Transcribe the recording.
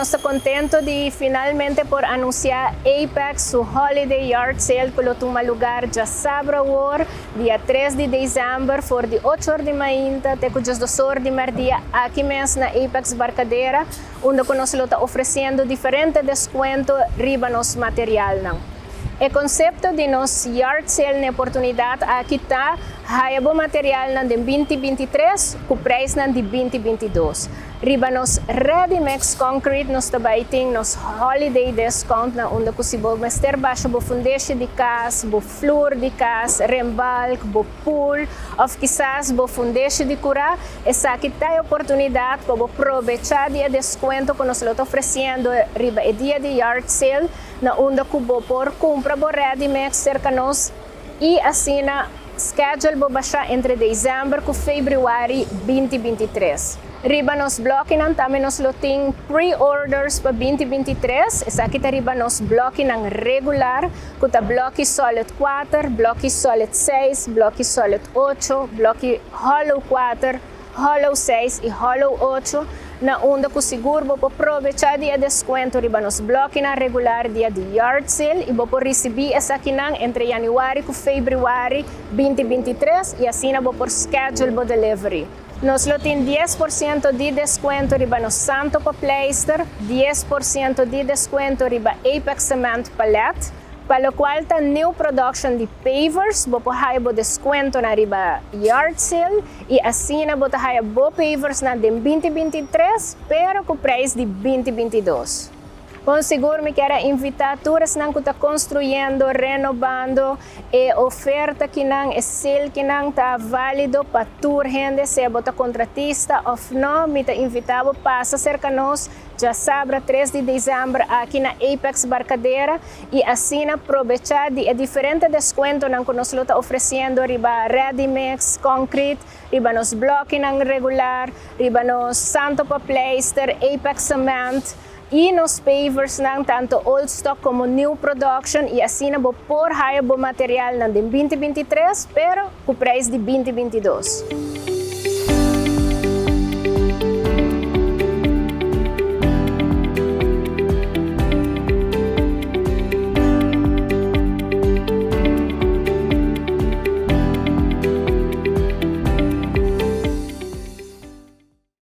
Nos ta contento di finalmente por anuncia Apex su Holiday Yard Sale cu lo tuma lugar diasabra awor, dia 3 di december, for di 8 or di mainta te cu 2 or di merdia aki mes na Apex Barcadera, unda cu nos ta ofreciendo diferente descuento riba nos material nan. E concepto di nos yard sale na oportunidad aki ta haya bo material nan di 2023 cu prijs nan di 2022. Riba nos Ready Mix Concrete nos tambe tin nos holiday discount na unda cu si bo mester basha bo fundeshi di cas, bo floor di cas, rembalk, bo pool of kisas bo fundeshi di cura, esaki ta e oportunidad pa aprovecha di descuento cu nos ta ofreciendo riba e dia di yard sale, na unda cu bo por cumpra bo Ready Mix cerca nos y asina schedule bo basha entre december cu februari 2023. Riba nos blokinan tambe nos lo tin pre-orders pa 2023. Esaki ta riba nos blokinan regular, cu ta bloki solid 4, bloki solid 6, bloki solid 8, bloki hollow 4, hollow 6 y hollow 8, na unda cu sigur bo por aprovecha di descuento riba nos blokinan regular dia di yard sale y bo por ricibi esakinan entre januari y februari 2023 y asina bo por schedule bo delivery. Nos lo tin 10% di descuento riba nos santo pa pleister, 10% di descuento riba Apex Cement Pallet, pa locual ta new production di pavers, bo por haya bo descuento na riba yard sale y asina bo ta haya bo pavers na 2023, pero cu prijs di 2022. Bon, sigur mi kier invita tur esnan cu ta construyendo, renovando, e oferta akinan, e sale akinan ta valido pa tur hende, sea bo ta contratista of no, mi ta invita bo pasa cerca nos, diasabra 3 di december aki na Apex Barcadera y asina aprovecha di diferente descuentonan cu nos ta ofreciendo riba Ready Mix, Concrete, riba nos blokinan regular, riba nos santo pa pleister, Apex Cement, y nos pavers nan tanto old stock como new production y asina bo por haya bo material nan 2023, pero cu prijs di 2022.